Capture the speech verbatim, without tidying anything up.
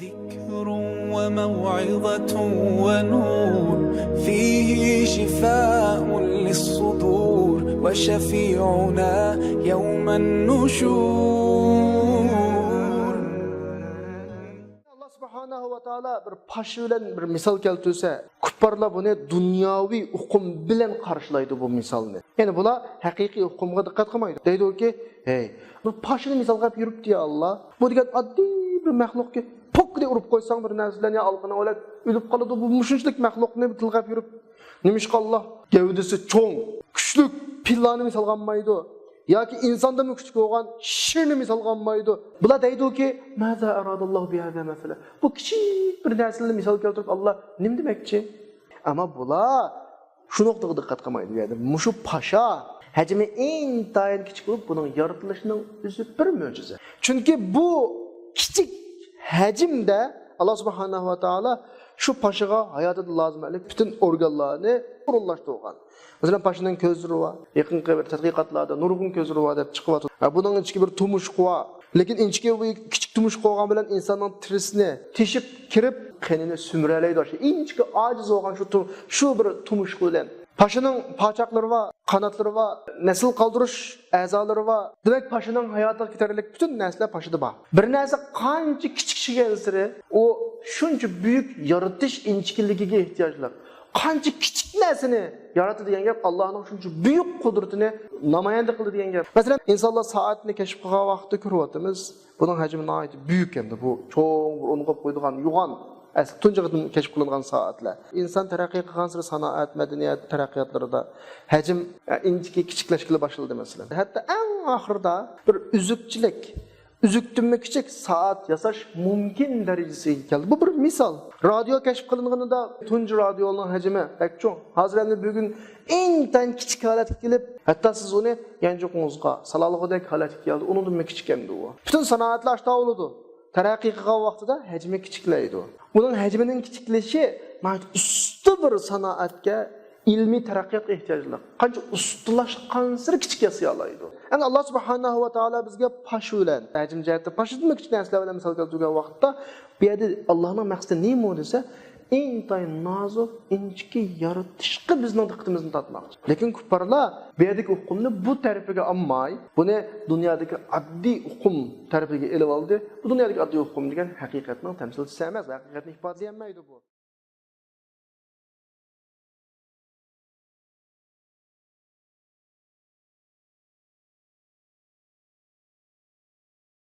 ذكر وموعظة ونور، فيه شفاء للصدور، وشفيعنا يوم النشور. ئاللا سۇبھانەھۇ ۋە تائالا بىر پاشا بىلەن بىر مىسال كەلتۈرسە، كۇپپارلار بۇنى دۇنياۋى ئۇقۇم بىلەن قارشىلايدۇ بۇ مىسالنى. يەنى بۇلار ھەقىقىي ئۇقۇمغا دىققەت قىلمايدۇ. دەيدۇكى، ھەي، بۇ پاشىنى مىسالغا ئېلىپ يۈرۈپتۇ يا ئاللا. بۇ دېگەن ئاددىي بىر مەخلۇقكى، پوككىدە ئۇرۇپ قويساڭ بىر نەرسە بىلەن يا ئالقىنىڭ بىلەن ئۆلۈپ قالىدۇ. بۇ مۇشۇنچىلىك مەخلۇقنى تىلغا ئېلىپ يۈرۈپ. نېمىشقا ئاللا گەۋدىسى چوڭ، كۈچلۈك پىللانى مىسالغا ئالمايدۇ؟ ياكى ئىنساندىنمۇ كۈچلۈك بولغان شىرنى مىسالغا ئالمايدۇ. بۇلار دەيدۇكى، ماذا أراد الله بهذا مثلا؟ بۇ كىچىك بىر نەرسىنى مىسال كەلتۈرۈپ ئاللا نېمە دېمەكچى؟ ئەمما بۇلار شۇ نۇقتىغا دىققەت قىلمايدۇ. يەنى مۇشۇ پاشا ھەجمى ئىنتايىن كىچىك بولۇپ، بۇنىڭ يارىتىلىشىنىڭ ئۆزى بىر مۆجىزە. چۈنكى بۇ كىچىك ھەجىمدە ئاللا سۇبھانەھۇ ۋە تائالا شۇ پاشىغا ھاياتىدا لازىملىق پۈتۈن ئورگانلارنى ئورۇنلاشتۇرغان. مەسىلەن، پاشىنىڭ كۆزلىرى بار. يېقىنقى بىر تەتقىقاتلاردا نۇرغۇن كۆزلىرى بار دەپ چىقىۋاتىدۇ. ھە، بۇنىڭ ئىچىگە بىر تۇمشۇق بار. لېكىن ئىنچىكە بۇ كىچىك تۇمشۇق بولغان بىلەن ئىنساننىڭ تېرىسىنى تېشىپ كىرىپ، قېنىنى سۈمۈرەلەيدۇ. شۇ ئىنچىكە ئاجىز بولغان شۇ تۇ-، شۇ بىر تۇمشۇق بىلەن. پاشىنىڭ پاچاقلىرى بار، قاناتلىرى بار، نەسىل قالدۇرۇش ئەزالىرى بار. دېمەك، پاشىنىڭ ھاياتىغا كېتەرلىك پۈتۈن نەرسىلەر پاشىدا بار. بىر نەرسە قانچە كىچىكلىشىگەنسېرى، ئۇ شۇنچە بۈيۈك يارىتىش ئىنچىكىلىكىگە ئېھتىياجلىق. قانچە كىچىك نەرسىنى ياراتتى دېگەن گەپ ئاللانىڭ شۇنچە بۈيۈك قۇدرىتىنى نامايەندە قىلدى دېگەن گەپ. مەسىلەن، ئىنسانلار سائەتنى كەشىپ قىلغان ۋاقىتتا كۆرۈۋاتىمىز. بۇنىڭ ھەجمى ناھايىتى بۈيۈك ئەمدى. بۇ چوڭ بىر ئورۇن قويىدىغان يوغان، ئەسلى تۇنجى قېتىم كەشىپ قىلىنغان سائەتلەر. ئىنسان تەرەققىي قىلغانسېرى سانائەت، مەدەنىيەت تەرەققىياتلىرىدا ھەجىم، ئە، ئىنچىكە كىچىكلەشكىلى باشلىدى مەسىلەن. ھەتتا ئەڭ ئاخىرىدا بىر ئۈزۈكچىلىك، ئۈزۈكتىنمۇ كىچىك سائەت ياساش مۇمكىن دەرىجىسىگە كەلدى. بۇ بىر مىسال. رادىيو كەشىپ قىلىنغىنىدا تۇنجى رادىيونىڭ ھەجمى بەك چوڭ. ھازىر ئەمدى بۈگۈن ئىنتايىن كىچىك ھالەتكە كېلىپ، ھەتتا سىز ئۇنى يانچۇقىڭىزغا سالالىغۇدەك ھالەتكە كەلدى. ئۇنىڭدىنمۇ كىچىك ئەمدى ئۇ. پۈتۈن سانائەتلەر ئاشتا بولىدۇ. تەرەققىي قىلغان ۋاقتىدا ھەجمى كىچىكلەيدۇ. ئۇنىڭ ھەجمىنىڭ كىچىكلىشى ناھايىتى ئۇستا بىر سانائەتكە، ئىلمىي تەرەققىياتقا ئېھتىياجلىق. قانچە ئۇستىلاشقانسېرى كىچىك ياسىيالايدۇ. ئەمدى ئاللا سۇبھانەھۇ ۋە تائالا بىزگە پاشا بىلەن، ھەجىم جەھەتتە پاشىدىنمۇ كىچىك نەرسىلەر بىلەن مىسال كەلتۈرگەن ۋاقىتتا، بۇ يەردە ئاللانىڭ مەقسىتى نېمە دېسە، ئىنتايىن نازۇك، ئىنچىكە يارىتىشقا بىزنىڭ دىققىتىمىزنى تارتماقچى. لېكىن كۇپپارلار بۇ يەردىكى ئۇقۇمنى بۇ تەرىپىگە ئالماي، بۇنى دۇنيادىكى ئاددىي ئۇقۇم تەرىپىگە ئېلىۋالدى. بۇ دۇنيادىكى ئاددىي ئۇقۇم دېگەن ھەقىقەتنىڭ تەمسىلچىسى ئەمەس، ھەقىقەتنى ئىپادىلىيەلمەيدۇ بۇ.